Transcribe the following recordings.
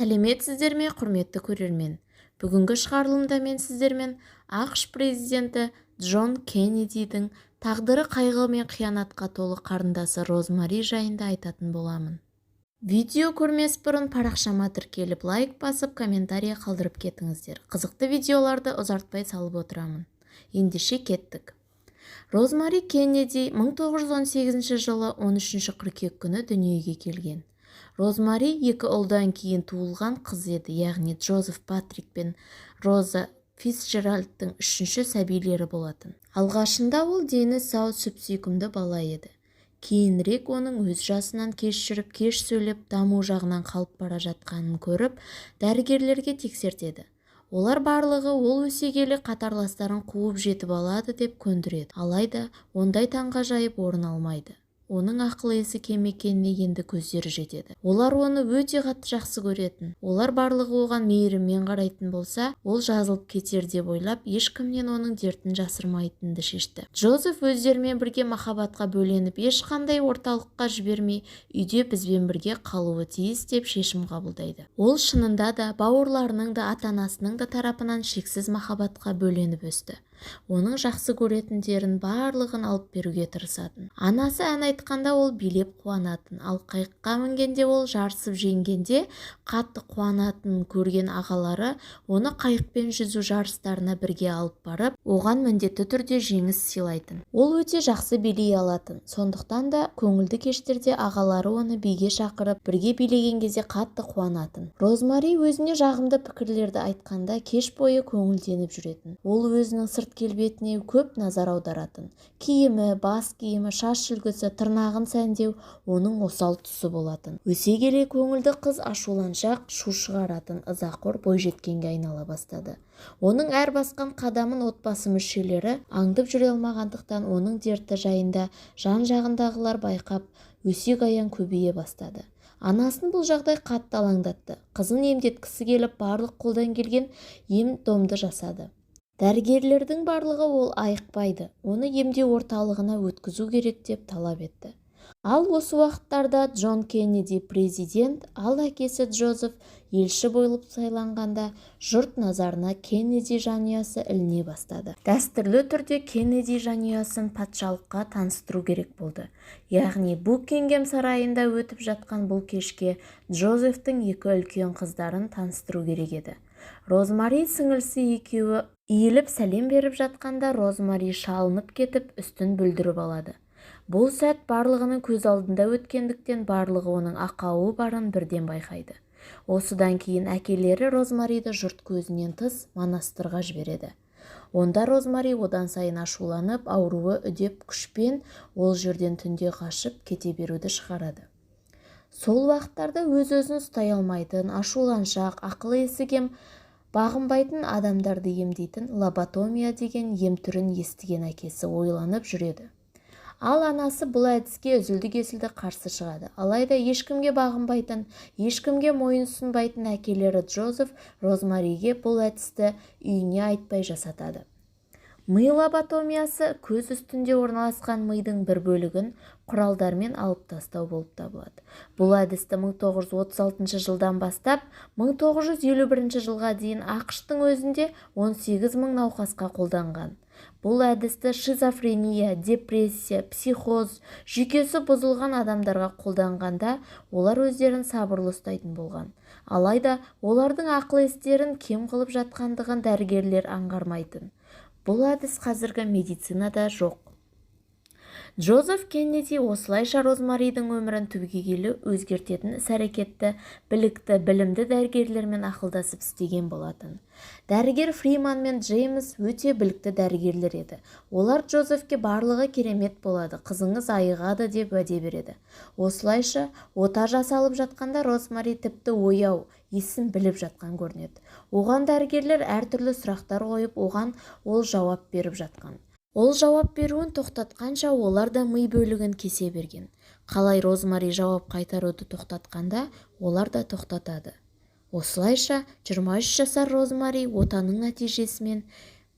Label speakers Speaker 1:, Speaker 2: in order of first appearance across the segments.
Speaker 1: Сәлеметсіздер ме, құрметті көрермен! Бүгінгі шығарылымда мен сіздермен АҚШ президенті Джон Кеннедидің тағдыры қайғы мен қиянатқа толы қарындасы Розмари жайында айтатын боламын. Видео көрмес бұрын парақшама тіркеліп, лайк басып, комментарий қалдырып кетіңіздер. Қызықты видеоларды ұзартпай салып отырамын. Ендеше, кеттік. Розмари Кеннеди 1918 жылы 13 қыркүйек күні дүниеге келген. Розмари екі ұлдан кейін туылған қыз еді, яғни Джозеф Патрик пен Роза Фицджеральдтың үшінші сәбилері болатын. Алғашында ол дені сау, сүп-сүйкімді бала еді. Кейінірек оның өз жасынан кеш жүріп, кеш сөйлеп, даму жағынан қалып бара жатқанын көріп, дәрігерлерге тексертеді. Олар барлығы ол өсе келе қатарластарын қуып жетіп алады деп көндіреді. Алайда ондай таңғажайып орын алмайды. Оның ақыл-есі кем екеніне енді көздері жетеді. Олар оны өте қатты жақсы көретін. Олар барлығы оған мейіріммен қарайтын болса, ол жазылып кетер деп ойлап, ешкімнен оның дертін жасырмайтынды шешті. Джозеф өздерімен бірге махаббатқа бөленіп, ешқандай орталыққа жібермей, үйде бізбен бірге қалуы тиіс деп шешім қабылдайды. Ол шынында да бауырларының да, ата-анасының да тарапынан шексіз махаббатқа бөленіп өсті. Оның жақсы көретіндерін барлығын алып беруге тырысатын. Анасы ән айтқанда, ол билеп қуанатын, ал қайыққа мінгенде, ол жарысып жеңгенде қатты қуанатынын көрген ағалары оны қайықпен жүзу жарыстарына бірге алып барып, оған міндетті түрде жеңіс сыйлайтын. Ол өте жақсы билей алатын, сондықтан да көңілді кештерде ағалары оны биге шақырып, бірге билеген кезде қатты қуанатын. Розмари өзіне жағымды пікірлерді айтқанда, кеш бойы көңілденіп жүретін. Ол өзінің сырт келбетіне көп назар аударатын. Киімі, бас киімі, шаш үлгісі, тырнағын сәндеу оның осал тұсы болатын. Өсе келе көңілді қыз ашуланшақ, шу шығаратын ызақор бойжеткенге айнала бастады. Оның әр басқан қадамын отбасы мүшелері аңдып жүре алмағандықтан, оның дерті жайында жан-жағындағылар байқап, өсек-аяң көбейе бастады. Анасын бұл жағдай қатты алаңдатты. Қызын емдеткісі келіп, барлық қолдан келген ем-домды жасады. Дәрігерлердің барлығы ол айықпайды, оны емдеу орталығына өткізу керек деп талап етті. Ал осы уақыттарда Джон Кеннеди президент, ал әкесі Джозеф елші болып сайланғанда, жұрт назарына Кеннеди жанұясы іліне бастады. Дәстүрлі түрде Кеннеди жанұясын патшалыққа таныстыру керек болды. Яғни Букингем сарайында өтіп жатқан бұл кешке Джозефтің екі үлкен қыздарын таныстыру керек еді. Розмари сіңілісі екеуі иіліп сәлем беріп жатқанда, Розмари шалынып кетіп, үстін бүлдіріп алады. Бұл сәт барлығының көз алдында өткендіктен, барлығы оның ақауы барын бірден байқайды. Осыдан кейін әкелері Розмариді жұрт көзінен тыс монастырға жібереді. Онда Розмари одан сайын ашуланып, ауруы үдеп, күшпен ол жерден түнде қашып кете беруді шығарады. Сол уақыттарда өз-өзін ұстай алмайтын, ашуланшақ, ақыл-есі кем, бағынбайтын адамдарды емдейтін лоботомия деген ем түрін естіген әкесі ойланып жүреді. Ал анасы бұл әдіске үзілді-кесілді қарсы шығады. Алайда ешкімге бағынбайтын, ешкімге мойынсұнбайтын әкелері Джозеф Розмариге бұл әдісті үйіне айтпай жасатады. Ми лоботомиясы көз үстінде орналасқан мидың бір бөлігін құралдармен алып тастау болып табылады. Бұл әдісті 1936 жылдан бастап 1951 жылға дейін АҚШ-тың өзінде 18 мың науқасқа қолданған. Бұл әдісті шизофрения, депрессия, психоз, жүйкесі бұзылған адамдарға қолданғанда, олар өздерін сабырлы ұстайтын болған. Алайда олардың ақыл-естерін кем қылып жатқандығын дәрігерлер аңғармайтын. Бұл әдіс қазіргі медицинада жоқ. Джозеф Кеннеди осылайша Розмаридің өмірін түбегейлі өзгертетін іс-әрекетті білікті, білімді дәрігерлермен ақылдасып істеген болатын. Дәрігер Фриман мен Джеймс өте білікті дәрігерлер еді. Олар Джозефке барлығы керемет болады, қызыңыз айығады деп уәде береді. Осылайша ота жасалып жатқанда, Розмари тіпті ояу, есін біліп жатқан көрінеді. Оған дәрігерлер әртүрлі сұрақтар қойып, оған ол жауап беріп жатқан. Ол жауап беруін тоқтатқанша, олар да ми бөлігін кесе берген. Қалай Розмари жауап қайтаруды тоқтатқанда, олар да тоқтатады. Осылайша 23 жасар Розмари отаның нәтижесімен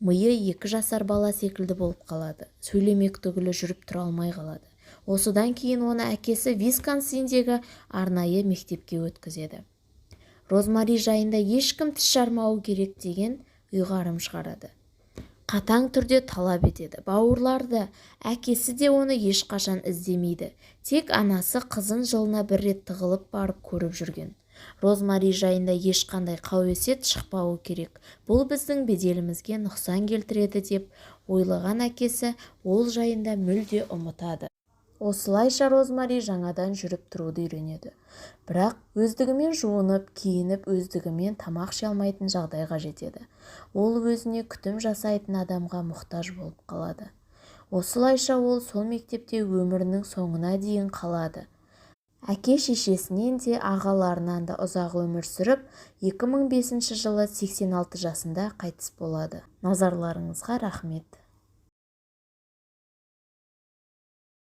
Speaker 1: миы 2 жасар бала секілді болып қалады. Сөйлемек түгілі, жүріп тұра алмай қалады. Осыдан кейін оны әкесі Висконсиндегі арнайы мектепке өткізеді. Розмари жайында ешкім тіс жармауы керек деген ұйғарым шығарады. Қатаң түрде талап етеді. Бауырлары да, әкесі де оны ешқашан іздемейді. Тек анасы қызын жылына бір рет тығылып барып көріп жүрген. Розмари жайында ешқандай қауесет шықпауы керек, бұл біздің беделімізге нұқсан келтіреді деп ойлаған әкесі ол жайында мүлде ұмытады. Осылайша Розмари жаңадан жүріп тұруды үйренеді. Бірақ өздігімен жуынып, киініп, өздігімен тамақ іше алмайтын жағдайға жетеді. Ол өзіне күтім жасайтын адамға мұқтаж болып қалады. Осылайша ол сол мектепте өмірінің соңына дейін қалады. Әке-шешесінен де, ағаларынан да ұзақ өмір сүріп, 2005 жылы 86 жасында қайтыс болады. Назарларыңызға рахмет.